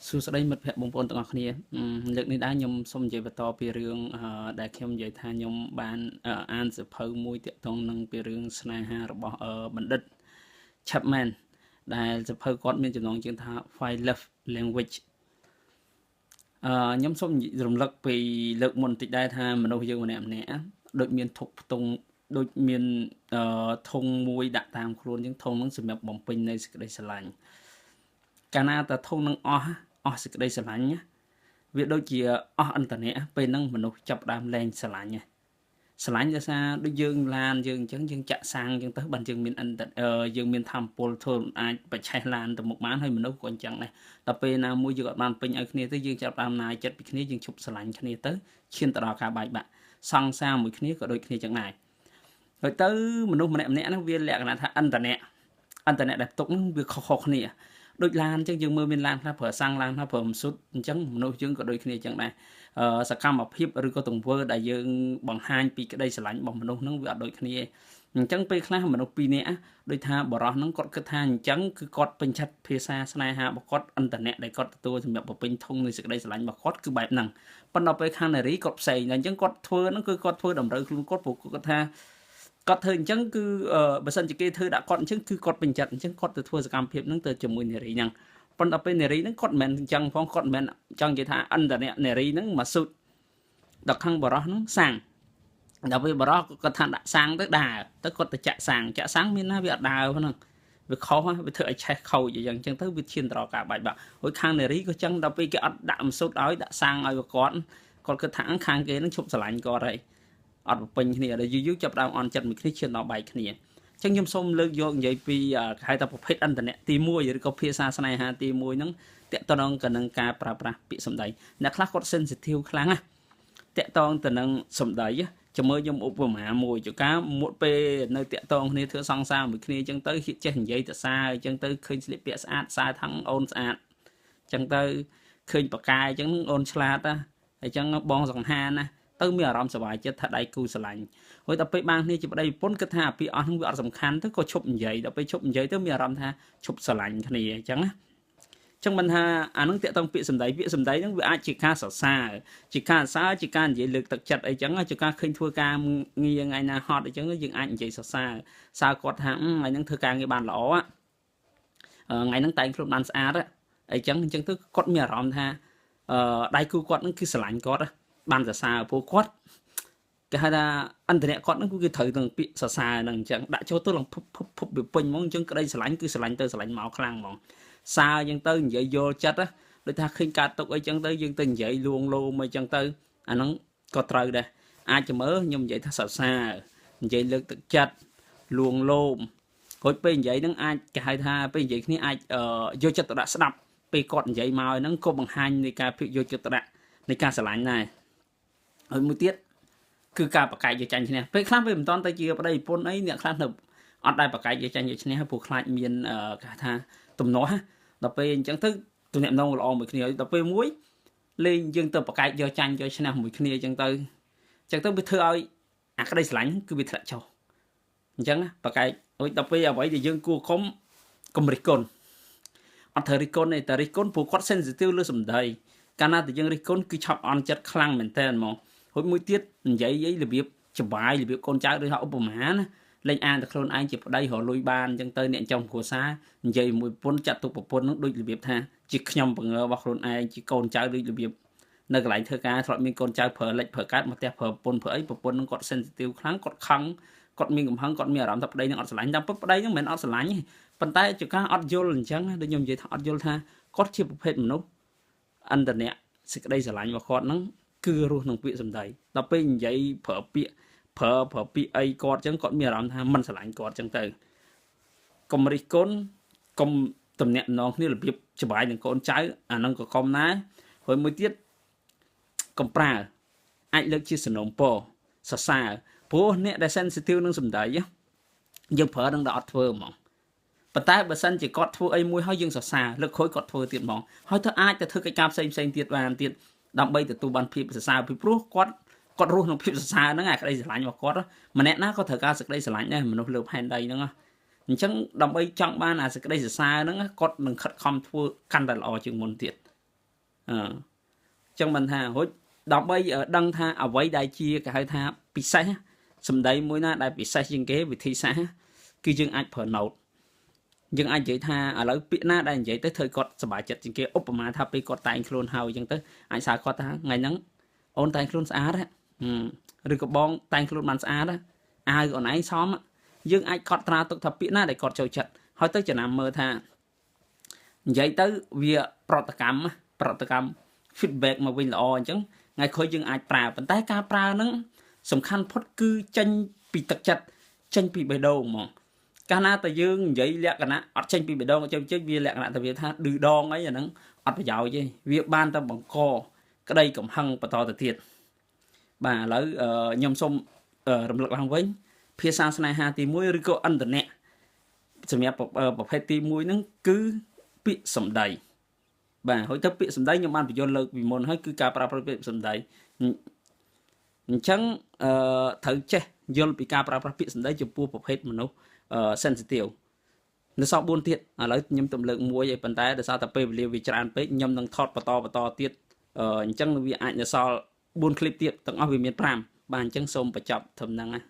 សួស្តីមិត្តភ័ក្តិបងប្អូនទាំងអស់គ្នាលើកនេះដែរខ្ញុំសូមនិយាយបន្តពីរឿងដែលខ្ញុំនិយាយថាខ្ញុំបានអានសៀវភៅមួយទាក់ទងនឹងពីរឿងស្នេហារបស់បណ្ឌិត Chapman ដែលសៀវភៅគាត់មានចំណងជើងថា Five Love Language ខ្ញុំសូមរំលឹកពីលើកមុនបន្តិចដែរថាមនុស្សយើងម្នាក់ម្នាក់ដូចមានធុកផ្ទង់ដូចមានធុងមួយដាក់តាមខ្លួនអញ្ចឹងធុងហ្នឹងសម្រាប់បំពេញនៃសេចក្តីស្រឡាញ់កាលណាតាធុងនឹងអស់សេចក្តីស្រឡាញ់វាដូចជាអស់អន្តរៈពេលហ្នឹងមនុស្សចាប់ដើមលែងស្រឡាញ់ស្រឡាញ់ដោយសារដូចយើងឡានយើងអញ្ចឹងយើងចាក់សាំងអញ្ចឹងទៅបានយើងមានអន្តយើងមានធម្មពលធ្វើអាចបច្ឆេះឡានទៅមុខបានហើយមនុស្សក៏អញ្ចឹងដែរដល់ពេលណាមួយយើងអត់បានពេញឲ្យគ្នាទៅយើងចាប់ដើមណាយចិត្តពីគ្នាយើងឈប់ស្រឡាញ់គ្នាទៅឈានទៅដល់ការបែកបាក់សង្សារមួយគ្នាក៏ដូចគ្នាចឹងដែរហើយទៅមនុស្សម្នាក់ម្នាក់ហ្នឹងវាលក្ខណៈថាអន្តរៈដែលផ្ទុកហ្នឹងវាខុសៗគ្នាដូចឡានអញ្ចឹងយើងមើលមានឡានខ្លះប្រើសាំងឡានខ្លះប្រើម៉ាស៊ូតអញ្ចឹងមនុស្សយើងក៏ដូចគ្នាអញ្ចឹងដែរសកម្មភាពឬក៏ទង្វើដែលយើងបង្ហាញពីក្តីស្រឡាញ់របស់មនុស្សហ្នឹងវាអត់ដូចគ្នាអញ្ចឹងពេលខ្លះមនុស្សពីរនាក់ដូចថាបរោះហ្នឹងគាត់គិតថាអញ្ចឹងគឺគាត់ពេញចិត្តភាសាស្នេហារបស់គាត់អន្តរៈដែលគាត់ទទួលសម្រាប់បំពេញធុងនៃសេចក្តីស្រឡាញ់របស់គាត់គឺបែបហ្នឹងប៉ុន្តែពេលខាងនារីគាត់ផ្សេងអញ្ចឹងគាត់ធ្វើហ្នឹងគឺគាត់ធ្វើតម្រូវខ្លួនគាត់ព្រោះគាត់ថាគាត់ធ្វើអញ្ចឹងគឺបើសិនជាគេធ្វើដាក់គាត់អញ្ចឹងគឺគាត់ពេញចិត្តអញ្ចឹងគាត់ទៅធ្វើសកម្មភាពហ្នឹងទៅជាមួយនារីហ្នឹងប៉ុន្តែពេលនារីហ្នឹងគាត់មិនមែនអញ្ចឹងផងគាត់មិនមែនចង់និយាយថាអន្តរៈនារីហ្នឹងមកសុទ្ធដល់ខាងបរោះហ្នឹងសាំងដល់ពេលបរោះគាត់ថាដាក់សាំងទៅដើរទៅគាត់ទៅចាក់សាំងចាក់សាំងមានណាវាអត់ដើរហ្នឹងវាខុសវាធ្វើឲ្យឆេះខូចអញ្ចឹងទៅវាឈានទៅដល់ការបែកបាក់ហើយខាងនារីក៏ចឹងដល់ពេលគេអត់ដាក់ម៉ាស៊ូតឲ្យដាក់សាំងឲ្យគាត់គាត់គិតថាខាងគេហ្នឹងឈប់ស្រឡាញ់គាត់ហើយអត់ពេញគ្នាដល់យូរយូរចាប់ដើមអន់ចិត្តមួយគ្នាឈានដល់បែកគ្នាអញ្ចឹងខ្ញុំសូមលើកយកនិយាយពីគេហៅថាប្រភេទអន្តរៈទី1ឬក៏ភាសាស្នេហាទី1ហ្នឹងតាក់ទងទៅនឹងការប្រើប្រាស់ពាក្យសម្ដីអ្នកខ្លះគាត់ sensitive ខ្លាំងណាតាក់ទងទៅនឹងសម្ដីចាំមើលខ្ញុំឧបមាមួយចកាមុតពេលនៅតាក់ទងគ្នាធ្វើសង្សារមួយគ្នាអញ្ចឹងទៅចេះនិយាយទៅសារអញ្ចឹងទៅឃើញស្លៀកពាក់ស្អាតសារថងអូនស្អាតអញ្ចឹងទៅឃើញបកាយអញ្ចឹងអូនឆ្លាតណាអញ្ចឹងបងសង្ហាណាទៅមានអារម្មណ៍សប្បាយចិត្តថាដៃគូស្រឡាញ់ហើយដល់ពេលបានគ្នាជាប្តីប្រពន្ធគិតថាពីអស់ហ្នឹងវាអត់សំខាន់ទៅក៏ឈប់និយាយដល់ពេលឈប់និយាយទៅមានអារម្មណ៍ថាឈប់ស្រឡាញ់គ្នាអញ្ចឹងណាចឹងមិនថាអានឹងតាក់ទងពាក្យសម្ដីពាក្យសម្ដីហ្នឹងវាអាចជាការសរសើរជាការសរសើរជាការនិយាយលើកទឹកចិត្តអីចឹងជាការឃើញធ្វើការងារថ្ងៃណាហត់អីចឹងយើងអាចនិយាយសរសើរសើគាត់ថាថ្ងៃហ្នឹងធ្វើការងារបានល្អថ្ងៃហ្នឹងតែងខ្លួនបានស្អាតអីចឹងអញ្ចឹងទៅគាត់មានអារម្មណ៍ថាដៃគូគាត់ហ្នឹងគឺស្រឡាញ់គាត់បានសរសើរព្រោះគាត់គេហៅថាអន្តរៈគាត់ហ្នឹងគឺត្រូវនឹងពាក្យសរសើរហ្នឹងអញ្ចឹងដាក់ចូលទៅឡើងភពភពវាពេញហ្មងអញ្ចឹងក្តីស្រឡាញ់គឺស្រឡាញ់ទៅស្រឡាញ់មកខ្លាំងហ្មងសើអញ្ចឹងទៅនិយាយយល់ចិត្តណាដូចថាឃើញការទុកអីចឹងទៅយើងទៅនិយាយលួងលោមអីចឹងទៅអាហ្នឹងក៏ត្រូវដែរអាចจะមើលខ្ញុំនិយាយថាសរសើរនិយាយលើកទឹកចិត្តលួងលោមរួចពេលនិយាយហ្នឹងអាចគេហៅថាពេលនិយាយគ្នាអាចយកចិត្តទុកដាក់ស្ដាប់ពេលគាត់និយាយមកហ្នឹងក៏បង្ហាញនៃការភាពយកចិត្តទុកដាក់នៃការស្រឡាញ់ដែរហើយមួយទៀតគឺការបកកែកយកចាញ់ឈ្នះពេលខ្លះវាមិនតាន់ទៅជាប្តីប្រពន្ធអីអ្នកខ្លះនៅអត់ដែរបកកែកយកចាញ់យកឈ្នះព្រោះខ្លាចមានគេថាទំនាស់ដល់ពេលអញ្ចឹងទៅទំនាក់ទំនងល្អមួយគ្នាដល់ពេលមួយលេងយើងទៅបកកែកយកចាញ់យកឈ្នះមួយគ្នាអញ្ចឹងទៅវាធ្វើឲ្យអាក្តីស្រឡាញ់គឺវាធ្លាក់ចុះអញ្ចឹងបកកែកអូយដល់ពេលអ្វីដែលយើងគួរកុំរិះគន់អត់ត្រូវរិះគន់ទេតែរិះគន់ព្រោះគាត់ sensitive លើសម្ដីកាលណាតែយើងរិះគន់គឺឆាប់អន់ចិត្តខ្លាំងមែនតើហ្មងហើយមួយទៀតនិយាយរបៀបច្បាយរបៀបកូនចៅដូចថាឧបមាណាលេងអានតែខ្លួនឯងជាប្តីរលុយបានអញ្ចឹងទៅអ្នកចំគ្រួសារនិយាយមួយប្រពន្ធចាត់ទុកប្រពន្ធនឹងដូចរបៀបថាជាខ្ញុំបង្ងើរបស់ខ្លួនឯងជាកូនចៅដូចរបៀបនៅកន្លែងធ្វើការធ្លាប់មានកូនចៅប្រើលិចប្រើកើតមកផ្ទះប្រើប្រពន្ធប្រើអីប្រពន្ធនឹងគាត់ sensitive ខ្លាំងគាត់ខឹងគាត់មានកំហឹងគាត់មានអារម្មណ៍ថាប្តីនឹងអត់ស្រឡាញ់តាមពិតប្តីនឹងមិនមែនអត់ស្រឡាញ់ទេប៉ុន្តែជាការអត់យល់អញ្ចឹងដូចខ្ញុំនិយាយថាអត់យល់ថាគាត់ជាប្រភេទមនុស្សអន្តរៈសេចក្តីស្រឡាញ់របស់គាត់នឹងគឺរស់ក្នុងពាក្យសម្ដីដល់ពេលនិយាយប្រើពាក្យប្រើពាក្យអីគាត់ចឹងគាត់មានអារម្មណ៍ថាមិនស្រឡាញ់គាត់ចឹងទៅកុំរិះគន់កុំតំណាក់តំណងគ្នារបៀបច្បាយនឹងកូនចៅអានឹងក៏កុំដែរហើយមួយទៀតកុំប្រើអាចលើកជាសំណូមពរសរសើរព្រោះអ្នកដែល sensitive នឹងសម្ដីយើងប្រើនឹងដល់អត់ធ្វើហ្មងប៉ុន្តែបើសិនជាគាត់ធ្វើអីមួយហើយយើងសរសើរលើកក្រោយគាត់ធ្វើទៀតហ្មងហើយទៅអាចទៅធ្វើកិច្ចការផ្សេងផ្សេងទៀតបានទៀតដើម្បីទទួលបានភាពសរសើរពីព្រោះគាត់រស់ក្នុងភាពសរសើរហ្នឹងអាក្តីស្រឡាញ់របស់គាត់ម្នាក់ណាក៏ត្រូវការសេចក្តីស្រឡាញ់ដែរមនុស្សលើផែនដីហ្នឹងអញ្ចឹងដើម្បីចង់បានអាសេចក្តីសរសើរហ្នឹងគាត់នឹងខិតខំធ្វើកាន់តែល្អជាងមុនទៀត អឺចឹងមិនថារួច ដើម្បីដឹងថាអ្វីដែលជាគេហៅថាពិសេស សម្ដីមួយណាដែលពិសេសជាងគេ វិធីសាស្ត្រគឺយើងអាចប្រើ note យើងអាចនិយាយថា ឥឡូវពាក្យណាដែលនិយាយទៅធ្វើគាត់សប្បាយចិត្តជាងគេ។ ឧបមាថាពេលគាត់តែងខ្លួនហើយអញ្ចឹងទៅ អាចសារគាត់ថា ថ្ងៃហ្នឹងអូនតែងខ្លួនស្អាត ឬក៏បងតែងខ្លួនបានស្អាត អាវអូនឯងសម។ យើងអាចកត់ត្រាទុកថាពាក្យណាដែលគាត់ចូលចិត្ត ហើយទៅចំណាំមើលថានិយាយទៅវាប្រតិកម្ម feedback មកវិញល្អ អញ្ចឹងថ្ងៃក្រោយយើងអាចប្រើ។ ប៉ុន្តែការប្រើហ្នឹងសំខាន់ផុតគឺចេញពីទឹកចិត្ត ចេញពីបេះដូងហ្មង។ កាលណាតែយើងនិយាយលក្ខណៈអត់ចេញពីបេះដូង ចេញវាលក្ខណៈតែវាថាឌឺដងអី អាហ្នឹងអត់ប្រយោជន៍ទេ វាបានតែបង្កក្តីកំហឹងបន្តទៅទៀត។ បាទ ឥឡូវខ្ញុំសូមរំលឹកឡើងវិញ ភាសាស្នេហាទី1 ឬក៏ឥន្ធនៈសម្រាប់ប្រភេទទី1ហ្នឹង គឺពាក្យសម្ដី។ បាទ ហើយទៅពាក្យសម្ដីខ្ញុំបានបញ្យល់លើកពីមុនហើយ គឺការប្រើប្រាស់ពាក្យសម្ដី អញ្ចឹងអឺត្រូវចេះយល់ពីការប្រើប្រាស់ពាក្យសម្ដីចំពោះប្រភេទមនុស្ស sensitive។ នៅសល់4ទៀត ឥឡូវខ្ញុំទៅលើកមួយឯង ប៉ុន្តែដោយសារតែពេលវេលាវាច្រើនពេក ខ្ញុំនឹងថតបន្តបន្តទៀត អញ្ចឹងវាអាចនៅសល់4ឃ្លីបទៀត ទាំងអស់វាមាន5។ បាទ អញ្ចឹងសូមបញ្ចប់ត្រឹមហ្នឹងណា។